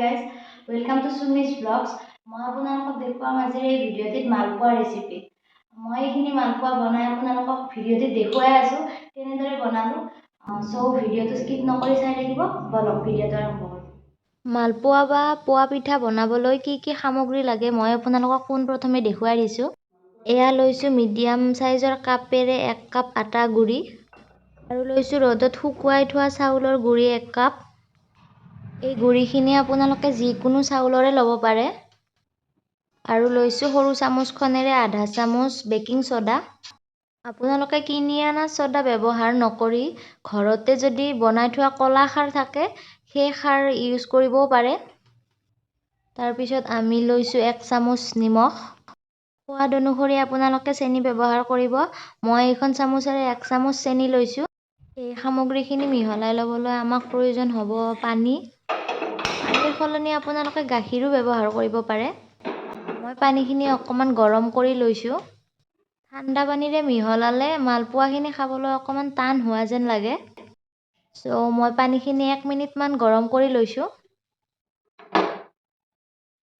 Guys, welcome to Sumi's Vlogs. মই আপোনালোকক দেখুৱাম আজিৰ এই ভিডিঅ'টিত মালপোৱা ৰেচিপি। মই এইখিনি মালপোৱা বনাই আপোনালোকক ভিডিঅ'টিত দেখুৱাই আছোঁ কেনেদৰে বনালোঁ। চ' ভিডিঅ'টো স্কিপ নকৰি চাই থাকিব। বলক, ভিডিঅ'টো আৰম্ভ কৰোঁ। মালপোৱা বা পোৱা পিঠা বনাবলৈ কি কি সামগ্ৰী লাগে, মই আপোনালোকক পোনপ্ৰথমে দেখুৱাই দিছোঁ। এয়া লৈছোঁ মিডিয়াম চাইজৰ কাপেৰে 1 কাপ আটা গুড়ি আৰু লৈছোঁ ৰ'দত শুকুৱাই থোৱা চাউলৰ গুড়ি 1 কাপ। এই গুড়িখিনি আপোনালোকে যিকোনো চাউলৰে ল'ব পাৰে। আৰু লৈছোঁ সৰু চামুচখনেৰে আধা চামুচ বেকিং ছ'ডা। আপোনালোকে কিনি অনা ছ'ডা ব্যৱহাৰ নকৰি ঘৰতে যদি বনাই থোৱা কলা খাৰ থাকে, সেই খাৰ ইউজ কৰিবও পাৰে। তাৰপিছত আমি লৈছোঁ 1 চামুচ নিমখ। সোৱাদ অনুসৰি আপোনালোকে চেনি ব্যৱহাৰ কৰিব। মই এইখন চামুচেৰে 1 চামুচ চেনি লৈছোঁ। এই সামগ্ৰীখিনি মিহলাই ল'বলৈ আমাক প্ৰয়োজন হ'ব পানী। পানীৰ সলনি আপোনালোকে গাখীৰো ব্যৱহাৰ কৰিব পাৰে। মই পানীখিনি অকণমান গৰম কৰি লৈছোঁ। ঠাণ্ডা পানীৰে মিহলালে মালপোৱাখিনি খাবলৈ অকণমান টান হোৱা যেন লাগে। চ' মই পানীখিনি 1 মিনিটমান গৰম কৰি লৈছোঁ।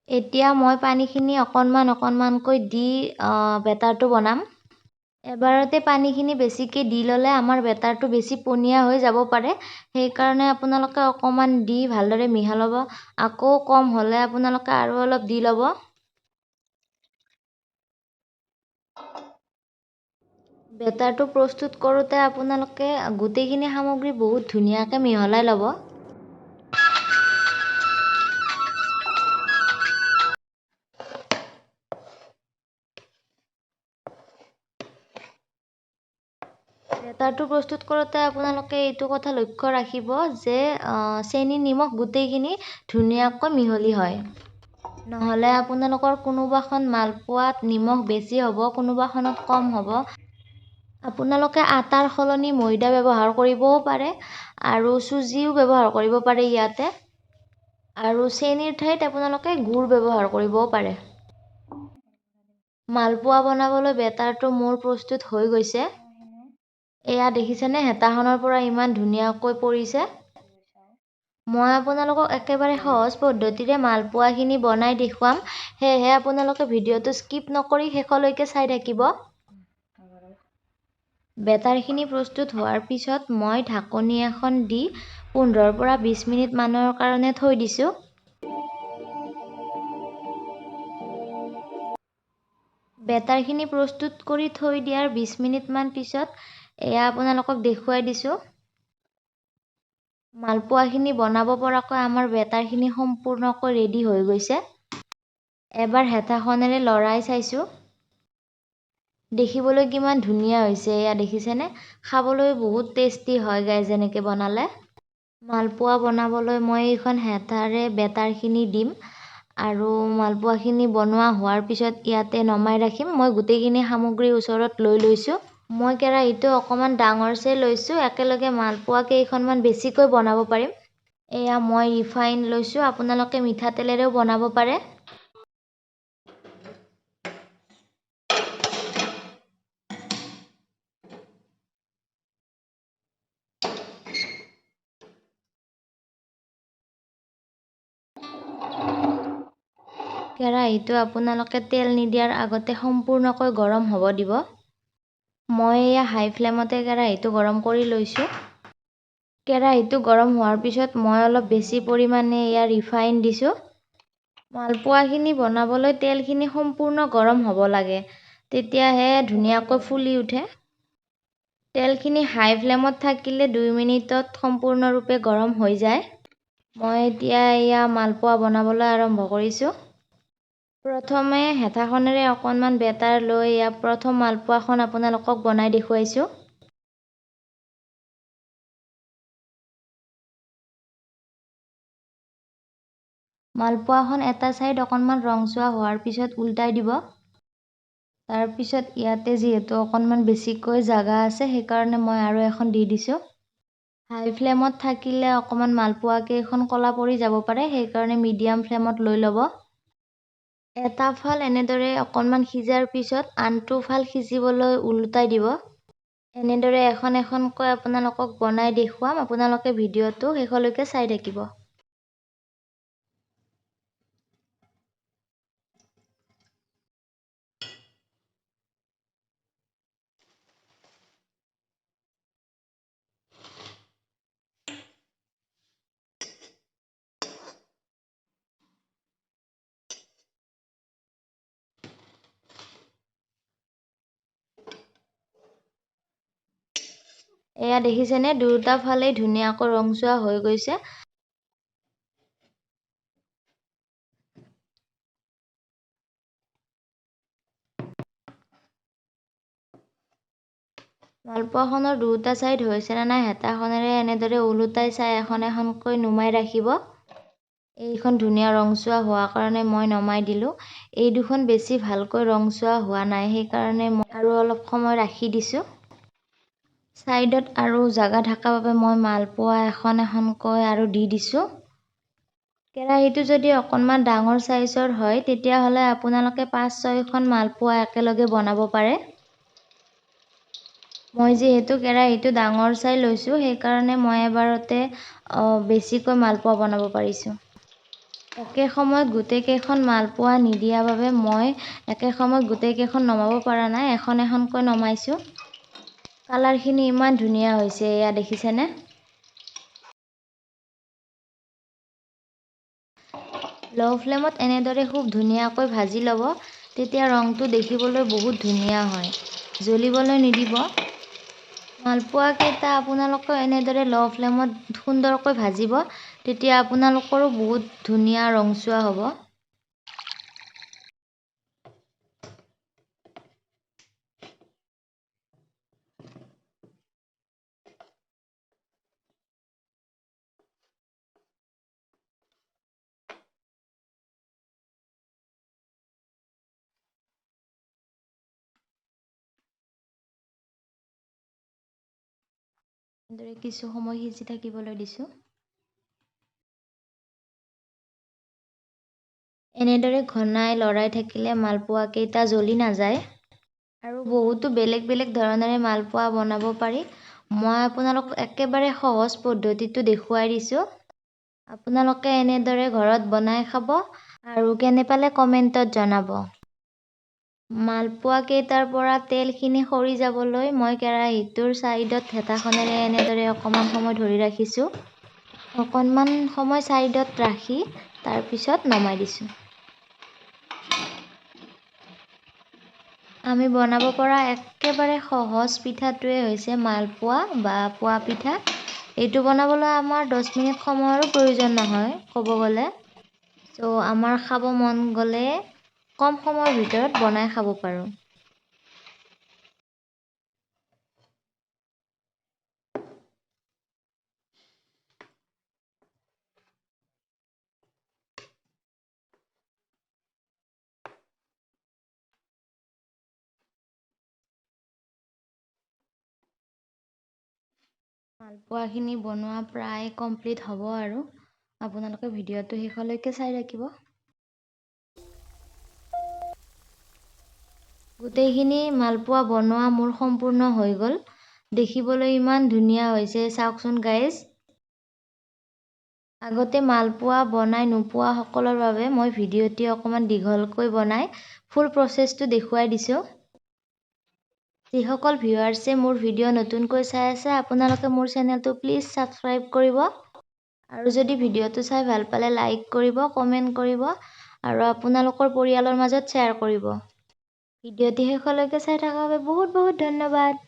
এতিয়া মই পানীখিনি অকণমান অকণমানকৈ দি বেটাৰটো বনাম। এবাৰতে পানীখিনি বেছিকৈ দি ল'লে আমাৰ বেটাৰটো বেছি পনীয়া হৈ যাব পাৰে। সেইকাৰণে আপোনালোকে অকণমান দি ভালদৰে মিহলাব। আকৌ কম হ'লে আপোনালোকে আৰু অলপ দি ল'ব। বেটাৰটো প্ৰস্তুত কৰোঁতে আপোনালোকে গোটেইখিনি সামগ্ৰী বহুত ধুনীয়াকৈ মিহলাই ল'ব। বেটাৰটো প্ৰস্তুত কৰোঁতে আপোনালোকে এইটো কথা লক্ষ্য ৰাখিব যে চেনি, নিমখ গোটেইখিনি ধুনীয়াকৈ মিহলি হয়। নহ'লে আপোনালোকৰ কোনোবাখন মালপোৱাত নিমখ বেছি হ'ব, কোনোবাখনত কম হ'ব। আপোনালোকে আটাৰ সলনি ময়দা ব্যৱহাৰ কৰিবও পাৰে আৰু চুজিও ব্যৱহাৰ কৰিব পাৰে ইয়াতে। আৰু চেনিৰ ঠাইত আপোনালোকে গুড় ব্যৱহাৰ কৰিবও পাৰে। মালপোৱা বনাবলৈ বেটাৰটো মোৰ প্ৰস্তুত হৈ গৈছে। এয়া দেখিছেনে, হেতাখনৰ পৰা ইমান ধুনীয়াকৈ পৰিছে। মই আপোনালোকক একেবাৰে সহজ পদ্ধতিৰে মালপোৱাখিনি বনাই দেখুৱাম। সেয়েহে আপোনালোকে ভিডিঅ'টো স্কিপ নকৰি শেষলৈকে চাই থাকিব। বেটাৰখিনি প্ৰস্তুত হোৱাৰ পিছত মই ঢাকনি এখন দি 15ৰ পৰা 20 মিনিটমানৰ কাৰণে থৈ দিছোঁ। বেটাৰখিনি প্ৰস্তুত কৰি থৈ দিয়াৰ 20 মিনিটমান পিছত এয়া আপোনালোকক দেখুৱাই দিছোঁ। মালপোৱাখিনি বনাব পৰাকৈ আমাৰ বেটাৰখিনি সম্পূৰ্ণকৈ ৰেডি হৈ গৈছে। এবাৰ হেতাখনেৰে লৰাই চাইছোঁ। দেখিবলৈ কিমান ধুনীয়া হৈছে, এয়া দেখিছেনে? খাবলৈ বহুত টেষ্টি হয় গাইজ এনেকৈ বনালে। মালপোৱা বনাবলৈ মই এইখন হেতাৰে বেটাৰখিনি দিম আৰু মালপোৱাখিনি বনোৱা হোৱাৰ পিছত ইয়াতে নমাই ৰাখিম। মই গোটেইখিনি সামগ্ৰী ওচৰত লৈ লৈছোঁ। মই কেৰাহীটো অকণমান ডাঙৰ চাই লৈছোঁ, একেলগে মালপোৱা কেইখনমান বেছিকৈ বনাব পাৰিম। এয়া মই ৰিফাইন লৈছোঁ, আপোনালোকে মিঠাতেলেৰেও বনাব পাৰে। কেৰাহীটো আপোনালোকে তেল নিদিয়াৰ আগতে সম্পূৰ্ণকৈ গৰম হ'ব দিব। মই এয়া হাই ফ্লেমতে কেৰাহীটো গৰম কৰি লৈছোঁ। কেৰাহীটো গৰম হোৱাৰ পিছত মই অলপ বেছি পৰিমাণে এয়া ৰিফাইন দিছোঁ। মালপোৱাখিনি বনাবলৈ তেলখিনি সম্পূৰ্ণ গৰম হ'ব লাগে, তেতিয়াহে ধুনীয়াকৈ ফুলি উঠে। তেলখিনি হাই ফ্লেমত থাকিলে 2 মিনিটত সম্পূৰ্ণৰূপে গৰম হৈ যায়। মই এতিয়া এয়া মালপোৱা বনাবলৈ আৰম্ভ কৰিছোঁ। প্ৰথমে হেতাখনেৰে অকণমান বেটাৰ লৈ এয়া প্ৰথম মালপোৱাখন আপোনালোকক বনাই দেখুৱাইছোঁ। মালপোৱাখন এটা ছাইড অকণমান ৰংচোৱা হোৱাৰ পিছত উল্টাই দিব। তাৰপিছত ইয়াতে যিহেতু অকণমান বেছিকৈ জাগা আছে, সেইকাৰণে মই আৰু এখন দি দিছোঁ। হাই ফ্লেমত থাকিলে অকণমান মালপোৱা কেইখন ক'লা পৰি যাব পাৰে, সেইকাৰণে মিডিয়াম ফ্লেমত লৈ ল'ব। এটা ফাল এনেদৰে অকণমান সিজাৰ পিছত আনটো ফাল সিজিবলৈ ওলোটাই দিব। এনেদৰে এখন এখনকৈ আপোনালোকক বনাই দেখুৱাম। আপোনালোকে ভিডিঅ'টো শেষলৈকে চাই থাকিব। এয়া দেখিছেনে, দুয়োটা ফালেই ধুনীয়াকৈ ৰংচোৱা হৈ গৈছে। মালপোৱাখনৰ দুয়োটা ছাইড হৈছেনে নাই হেতাখনেৰে এনেদৰে ওলোটাই চাই এখন এখনকৈ নুমাই ৰাখিব। এইখন ধুনীয়া ৰংচোৱা হোৱাৰ কাৰণে মই নমাই দিলোঁ। এই দুখন বেছি ভালকৈ ৰংচোৱা হোৱা নাই, সেইকাৰণে মই আৰু অলপ সময় ৰাখি দিছোঁ। ছাইডত আৰু জাগা থকা বাবে মই মালপোৱা এখন এখনকৈ আৰু দি দিছোঁ। কেৰাহীটো যদি অকণমান ডাঙৰ চাইজৰ হয়, তেতিয়াহ'লে আপোনালোকে 5-6খন মালপোৱা একেলগে বনাব পাৰে। মই যিহেতু কেৰাহীটো ডাঙৰ চাই লৈছোঁ, সেইকাৰণে মই এবাৰতে বেছিকৈ মালপোৱা বনাব পাৰিছোঁ। একে সময়ত গোটেইকেইখন মালপোৱা নিদিয়াৰ বাবে মই একে সময়ত গোটেইকেইখন নমাব পৰা নাই, এখন এখনকৈ নমাইছোঁ। কালাৰখিনি ইমান ধুনীয়া হৈছে, এয়া দেখিছেনে? ল' ফ্লেমত এনেদৰে খুব ধুনীয়াকৈ ভাজি ল'ব, তেতিয়া ৰংটো দেখিবলৈ বহুত ধুনীয়া হয়। জ্বলিবলৈ নিদিব। মালপোৱাকেইটা আপোনালোকে এনেদৰে ল' ফ্লেমত সুন্দৰকৈ ভাজিব, তেতিয়া আপোনালোকৰো বহুত ধুনীয়া ৰংচোৱা হ'ব। এনেদৰে কিছু সময় সিজি থাকিবলৈ দিছোঁ। এনেদৰে ঘনাই লৰাই থাকিলে মালপোৱাকেইটা জ্বলি নাযায়। আৰু বহুতো বেলেগ বেলেগ ধৰণেৰে মালপোৱা বনাব পাৰি। মই আপোনালোকক একেবাৰে সহজ পদ্ধতিটো দেখুৱাই দিছোঁ। আপোনালোকে এনেদৰে ঘৰত বনাই খাব আৰু কেনে পালে কমেণ্টত জনাব। মালপোৱা কেইটাৰ পৰা তেলখিনি সৰি যাবলৈ মই কেৰাহীটোৰ ছাইডত হেতাখনেৰে এনেদৰে অকণমান সময় ধৰি ৰাখিছোঁ। অকণমান সময় ছাইডত ৰাখি তাৰপিছত নমাই দিছোঁ। আমি বনাব পৰা একেবাৰে সহজ পিঠাটোৱে হৈছে মালপোৱা বা পোৱা পিঠা। এইটো বনাবলৈ আমাৰ 10 মিনিট সময়ৰো প্ৰয়োজন নহয় ক'ব গ'লে। আমাৰ খাব মন গ'লে কম সময়ৰ ভিতৰত বনাই খাব পাৰোঁ। মালপোৱাখিনি বনোৱা প্ৰায় কমপ্লিট হ'ব আৰু আপোনালোকে ভিডিঅ'টো শেষলৈকে চাই থাকিব। গোটেইখিনি মালপোৱা বনোৱা মোৰ সম্পূৰ্ণ হৈ গ'ল। দেখিবলৈ ইমান ধুনীয়া হৈছে, চাওকচোন গাইজ। আগতে মালপোৱা বনাই নোপোৱাসকলৰ বাবে মই ভিডিঅ'টি অকণমান দীঘলকৈ বনাই ফুল প্ৰচেছটো দেখুৱাই দিছোঁ। যিসকল ভিউৱাৰ্ছে মোৰ ভিডিঅ' নতুনকৈ চাই আছে, আপোনালোকে মোৰ চেনেলটো প্লিজ ছাবস্ক্ৰাইব কৰিব। আৰু যদি ভিডিঅ'টো চাই ভাল পালে লাইক কৰিব, কমেণ্ট কৰিব আৰু আপোনালোকৰ পৰিয়ালৰ মাজত শ্বেয়াৰ কৰিব। ভিডিঅ'টি শেষলৈকে চাই থকাৰ বাবে বহুত বহুত ধন্যবাদ।